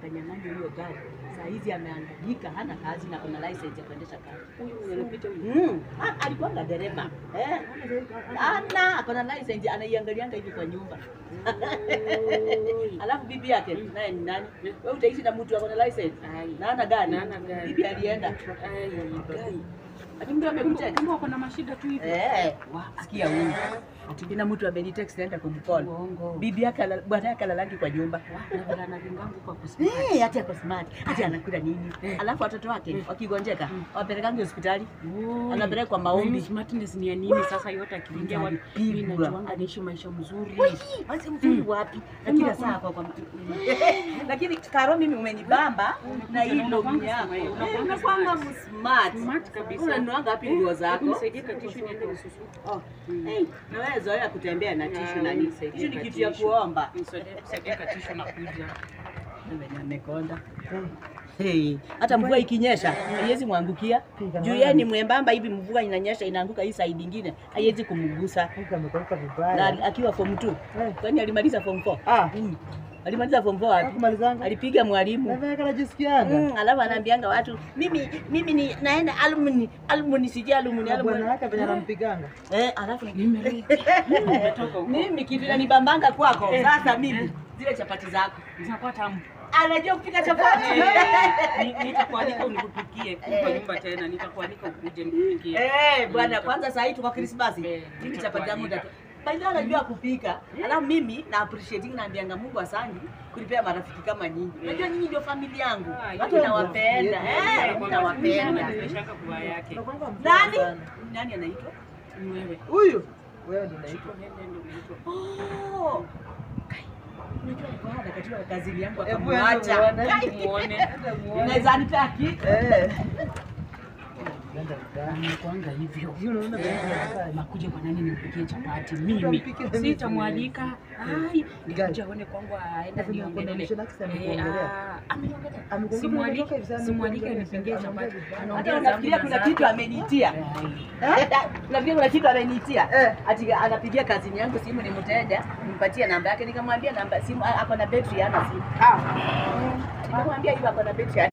Akanyang'anywa hiyo gari. Saa hizi ameangaika, hana kazi na kuna license ya kuendesha gari. Huyu mwenye anapita huyu. Alikuwa dereva. Eh. Ana akona license, anaiangalianga hivi kwa nyumba. Alafu bibi yake naye ni nani? Wewe utaishi na mtu akona license? Na ana gari. Na ana gari. Bibi alienda. Ai, gai. Ati mtu amekuteka. Kumbe wako na mashida tu hivi. Eh. Sikia huyu. Ati kuna mtu amenitext naenda kumcall. Uongo. Bibi yake bwana yake alalangi kwa nyumba. Na vile analingangu kwa kusmart. Eh, ati ako smart. Ati anakula nini? Alafu watoto wake wakigonjeka, wapelekangi hospitali. Anapelekwa kwa maombi. Mimi smartness ni ya nini sasa yote akiingia watu? Mimi Alipigwa. najuanga niishi maisha mzuri. Basi mzuri wapi? Na kila saa kwa mtu. Lakini Karo, mimi umenibamba na hii logo yako. Unakuanga smart. Smart kabisa. Unanuanga wapi nguo zako? Nisaidie katishu niende nisusu. Oh. Hey, na wewe zoea kutembea na tishu na nini? Tishu ni kitu ya kuomba. Nisaidie katishu na kuja. Wewe ni amekonda. Hey, hata mvua ikinyesha haiwezi mwangukia. Juu yeye ni mwembamba hivi, mvua inanyesha inaanguka hii side nyingine, haiwezi kumgusa. Amekauka vibaya. Na akiwa form 2. Kwani alimaliza form 4? Ah. Alimaliza form 4 wapi? Hakumalizanga. Alipiga mwalimu. Na vile anajisikianga. Alafu anaambianga watu, mimi ni naenda alumni, alumni sijui alumni, Na bwana alumni. yake venye anampiganga. Eh, alafu Nimerudi. Umetoka huko. mimi kitu inanibambanga kwako. Sasa mimi zile chapati zako. Zinakuwa tamu. Anajua kupika chapati. Nitakualika unikupikie kwa nyumba tena, nitakualika ukuje nikupikie. Eh, bwana kwanza saa hii tuko Christmas. Mimi chapati yangu nitakualika. By the way, anajua kupika. Alafu mimi na appreciate, naambianga Mungu asante kulipea marafiki kama nyinyi. Unajua nyinyi ndio familia yangu. Watu nawapenda. Eh, mimi nawapenda. Nimeshaka kuvaa yake. Unakuanga mzuri Nani? sana. Nani anaitwa? Ni wewe. Huyu. Wewe ndio unaitwa. Oh. Kai. Unajua alikuwa anakatiwa na kazini yangu Hebu akamwacha. enda Kai. Muone. Unaweza nipea kitu? Eh. Nenda vibaya. Anakuanga hivyo. Hiyo unaona vile anafanya. Nakuja kwa nani nimpikie chapati mimi? Utampikia mimi. Sitamwalika. Ai, nikuja aone kwangu aenda Sasa niongelee. kuna mshiriki amekuongelea. Ameniongelea. Amekuongelea Simwalike, kutoka hivi sana, simwalike amekuongelea, nipigie ameongea chapati. vibaya. Anaongea Hata unafikiria zangu kuna na kitu zake. ameniitia. Ai. Unafikiria kuna kitu ameniitia? Eh. Ati anapigia kazini yangu simu, ni mteja, nimpatie namba yake. Nikamwambia namba simu, ako na betri, hana simu. Ah. Nikamwambia hiyo ako na betri.